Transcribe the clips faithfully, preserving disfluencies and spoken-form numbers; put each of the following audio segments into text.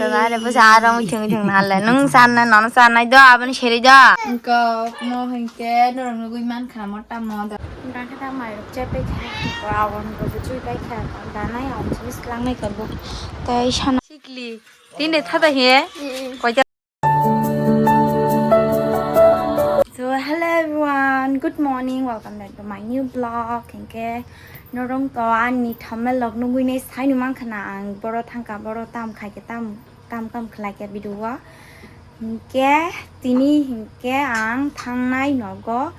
Are bwsa aro thung thung na le. Nung sanna nono sanna do aboni seri do. Ko mo hingke norok nugui man kha mo tamo do. Nang khe ta mai rok chepe kha. Awon ko chui pai kha. Danai awon chui slang nai ko bo. Tai sana. Sikli. Tinde thada he. Koita. So hello everyone, good morning, welcome back to my new vlog. Hingke norong to ani thumbnail log nugui nai sai nung mang khana ang boro thangka boro tam khai ke tam tam kam khlai ke video o. Hingke tini hingke ang thangnai nogo.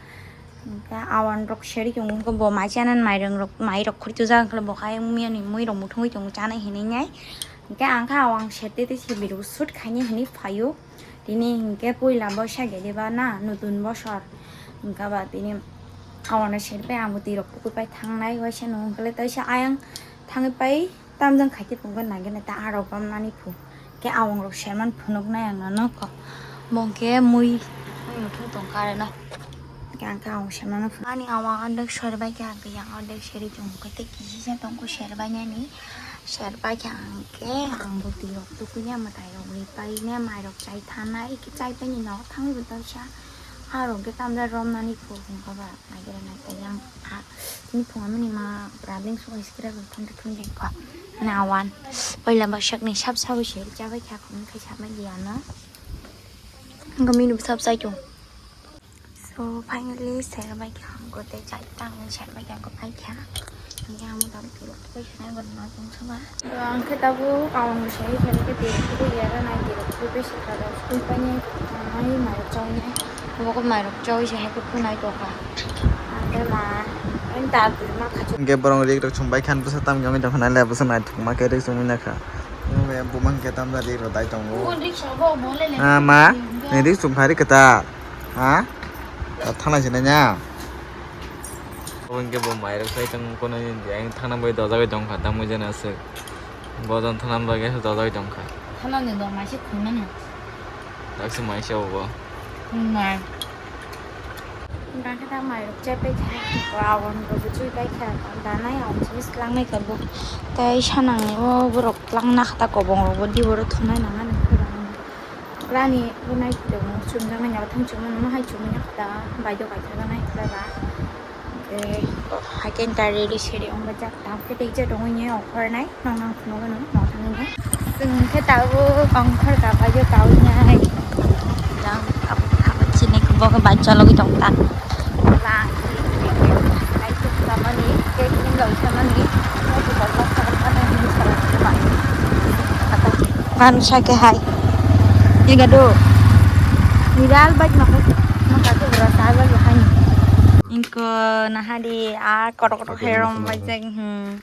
Hingke awan rok seri chungo bo mai chanan mai rong rok mai rok khuri tu jang khle bo khai mui ani mui rok muthungui chungo chanai hinui nai. Hingke ang kha awang sete te se video shoot khaini hinui phaio. Tini hingke puila boisa gede ba na nutun bosor. Hingka ba tini awana seri pai ang bwtwi rok pukui pai thangnai waisa nung hingkhe le taisa ayang thangwi pai tamjang khaikhe tongkhe nangkhe nai ta arok romnani phu. Hingke awang rok serman phunuknai ang nono kok. Bo hingke mui mui muthung tongkha areno. Hingke ang khe awang sermano phunuk. Ani awang ordek sori bai khe ang khe yang ordek seri tongkha tei kisisa tongkha seri bai nani. Ser pai khe ang khe ang bwtwi rok tukui ya mwtai rok ri pai ne mai rok chai thanai khe chai pai ni no thangwi bo tawisa ha rok khe tamjak romnani phu hwnkha ba nai gira nai khe yang ha ni phunga mani ma bwra leng suka sikira bo thun thun jeng kha na wan poila bwswk ni sab sabo se cha bai kha khum khai sa bai ya no hwnkha mini bo sab sai chung. So finally, serbai kha ang ko tei chai tang serbai kha ang ko pai kha. Yang mo tam tu ko sene ko na tong sama. Ang khe tabu ang sai khe khe de ko ya ra nai de ko be se kha da school pa ni mai mai chong ne. Mo ko mai rok choi se ko nai to kha. Ang khe ma ang ta bu ma kha. Hingke borong rik rok chumbai khan bwsa tam gami dong kha nai le bwsa nai thok ma khe rik chumui na kha. Bumang khe tam da rik rok dai tongo. Ah, ma, ni rik chum kha rik khe ta. Ha? Ta thana sini nya. Obo hingke bo mairok sai tong kono ni ang thana bai dojagoi tong kha tamo jena aswk. Bo jon thana bagwi dojagoi tong kha. Thana ni do maise khumani. Dakse maise obo. Nai. Dang khe ta mairok chepe kha. Awon bo chui pai kha. Danai awon chui slang nai kha bo. Tai sanang o borok lang na kha ta kobong rok bo di boro thunai nang ani. Rani bo nai tongmo chumjaknai abo thang chumui no hai chumui no kha ta bai do kaisa nai khlai ba. Hingke hai khe ta ready seri ong bajak ta khe tei je tongwi ni ongkhor nai nong nang phunuk gano nong thangwi nai. Chwng khe tabuk ongkhor ka bai o tabuk nai. Yang tabuk tabuk chini khe bo khe bai chologwi tong ta. Ba, hai khe samani, cake ni loi samani, hai khe bokla sagang samani, samani khe ba. Kan sa khe hai. Tiga do. Ni dal baj makai, makai tu berasa baj makai. Ingko nahadi a kotok kotok herom baj jeng hmm.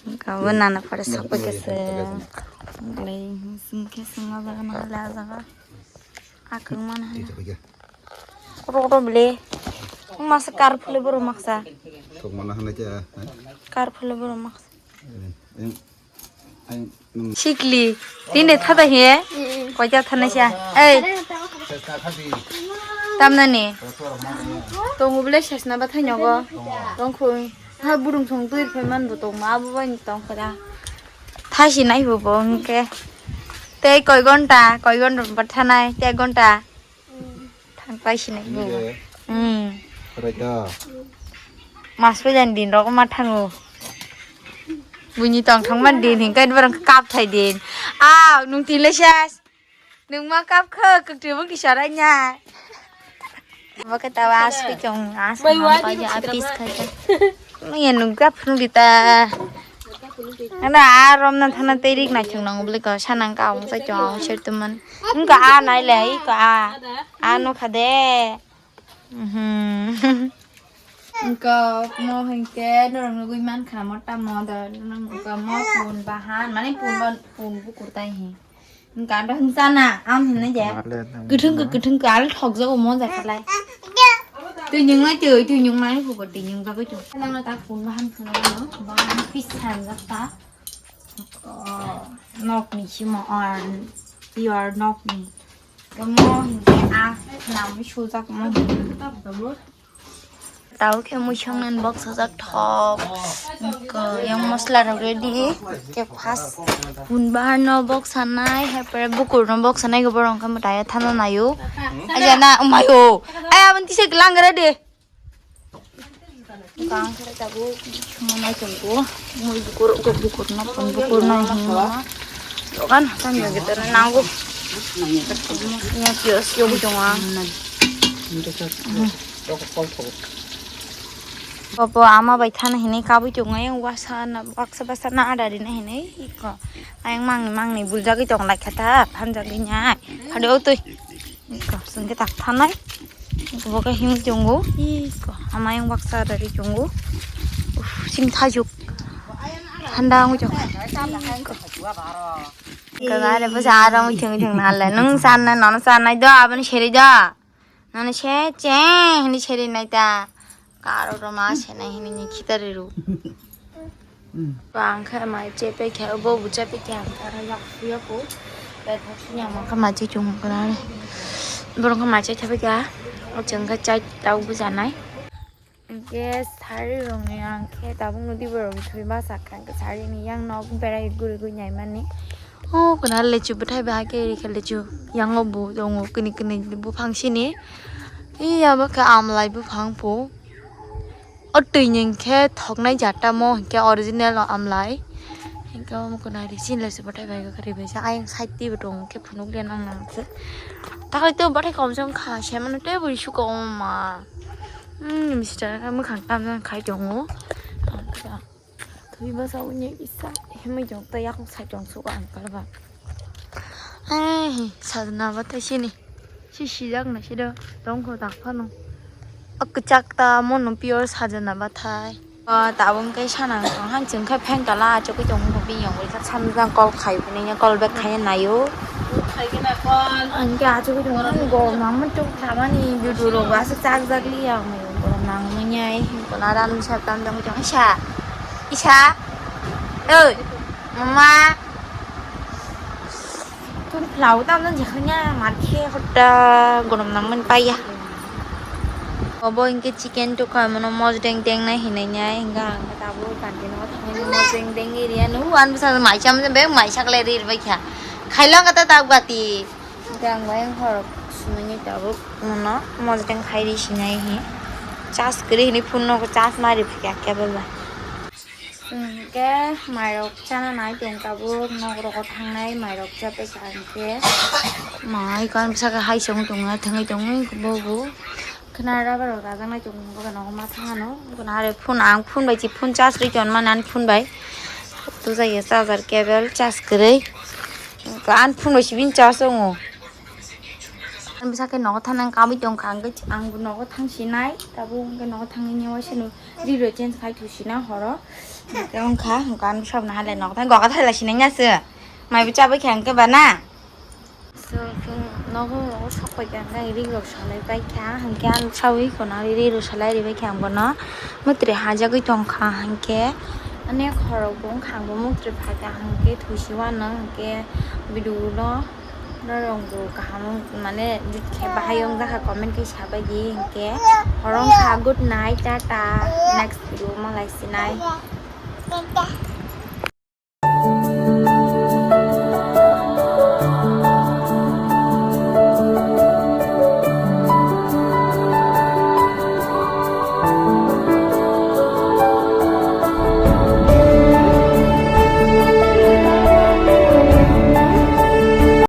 Ingko nana pare sok baj kese. Glei sing khe sing aja na hala aja. Akung mana hana. Koto koto bele. Masa kar phule boro maksa. Thok mana hana kya, ha? Kar phule boro maksa. Sikli. Tinde thada he. Koita thana siya. Ei. Tamna ni. Tongo bele sesna bathai nogo. Tongkhung. Ha burung song twi phai man bo tongma abo bai tong kha. Thasi nai bo bo hingke. Tei koi gonta, koi gonta bathanai, tei gonta. Thang pai sinai bo. Nide? Hmm. Korai ta? Mas pujan din rok ma thango. Buini tong thang man din hingke borok kap thai din. Ah, nung tin le ses. Nung ma kap khe, kwtwi bwkti sarai nya. Bo khe tawa aswi chong, aswi Bai ma wadi pai ja, bwkti apis khe ja. Nung ya nung kap phunuk di ta. Ana a rom na thana tei rik na chwng nang bwlai ko sanang ka ong sai chong ser tuman. Nung ka a nai le, i ko a. A no kha de. Mhm. Nung ka mo hingke norok nugui man kha mo tamo da nung ka mo pun bahan, mane pun ban, pun bukur tai hi. Ganda hwnsana, ang hinna je. Kwthwng khe, kwthwng khe, aro thokjago, monjak khalai. Twi nywngnai twi, twi nywngnai phubo twi nywngjagwi tong. Nangno ta phone bahan phone no, bahan pis sanjak ta. Oh, nokni simo, or, your nokni. Mo hinkhe a, namwi sujak mo. Tao khe muisang nan box sajak thok. Ko yang masla rok ready. Ke first bun bahar no box sanai, hai pore bukur no box sanai, ko borong khe mwtai thana nayo. Aja na, umayo. Ay, abang tisa lang ready. Kang khe tabuk sumana chungko. Mui bukur, ko bukur no, pun bukur no, hima. Dokan, tan jogi tana nango. Ya, kios, yogi tonga. Popo ama bai thana hinwi kabui tongo, ayang wasa na, baksa baksa na ada rina hinwi iko. Ayang mangni mangni buljagwi tong lai kha ta, phanjagwi nyai. Hade o twi. Iko, sungke tak thanai. Iko bo khe himwi tongo. Iko, ama ayang baksa ada ri tongo. Uf, sing thajuk. Thanda wngwi tongo. Iko. Iko, are bwsa aro wngwi thwngwi thwng nalai. Nwng sanna, nono sanai do, aboni seri do. Nani se che hini seri nai ta. Karo roma se nai hini ni khitari ru. Bang kha mai che pe kha bo bu che pe kha kara yak yak ko. Pe thok nya ma kha ma che chung kara. Borok kha ma che thabi kha. O chang kha chai tau bu janai. Hingke sari rokni ang khe tabuk nodi borok thwi ma sak kha, hingke sari ni yang nok berai guri guri nai mani. O kwna lechu bwthai bai hakhe rikha lechu yango bo tongo kini kini buphang sini. Iya bo khe amlai buphang po. O twi ni hingke thoknai jata mo hingke original o amlai. Hingke omo kwna ri sini lechu bwthai bai kha ri bai sa ayang side twi bo tongo khe phunuk le nang nang se. Takhai to bwthai kom jong kha se mano tei bo isu ko ma. Hmm, mister khe mwkhang tamjani khai tongo. Thwi bwsa uni kisa himwi tong tei yakung side tong sugo ang kalba. Ai, sajna bwthai sini. Si sijak na sido tongkho tak phano. O kwchak ta mono pure sajna bwthai. O tabuk khe sana tong han chwng khe phen kala achugwi tong bini yong bai kha samjang call khai bini call back khai naio. Ang khe achugwi tong gorok nang muchuk thamani judu rok aswk chak jak li ang gorok nang manya ai kono ram sa tam jang jang isa isa oi mama. Tun plau tam jang jekhanya mat khe hotta gorom nang man paiya. Obo hingke chicken tukha mono mosdeng deng nai hinai nai hingke ang tabuk kanti no thangwi mosdeng deng iri ano uan bwsa mai cham be mai sak le rir bai kha khailong kata tak bati hingke ang bai ang horok sumani tabuk mono mosdeng khai ri sinai hi charge kwrwi hinwi phone no charge ma ri phai kha cable bai. Hingke mairok chana nai tong tabuk nok rogo thangnai mairok chapai kha hingke mai kan bwsakhe hai chong tongo thangwi tongo bobo khna rubber rok rajak nai tong bogo nogo ma thang ano bono are phone ang phone bai si phone charge rwi tongmani ani phone bai tujaya charger cable charge kwrwi ani phone bai si bini charge tongo. Ani bwsakhe nogo thangna kabui tongkha hingke ang bo nogo thang sinai tabuk hingke nogo thangwi nini waisa no. Riro change khai thusi na horo. Hingke wngkha, hingke ano sabna halai nok thang goga thaila sinai na se. Mai bo chabai kha hingke ba na. So, nogo nogo sok pai kha hingke ri rok salai pai kha hingke ano sawi kono ri rok salai ribai kha ang bono. Mutri hajagwi tongkha hingke. Ani khorok bo wngkha ang bo mutri phaikha hingke thusi wano hingke video no. Norok bo kaham mane edit khe bahai wng jakha comment khe sabai di hinkhe. Horo wngkha good night tata next video malai sinai.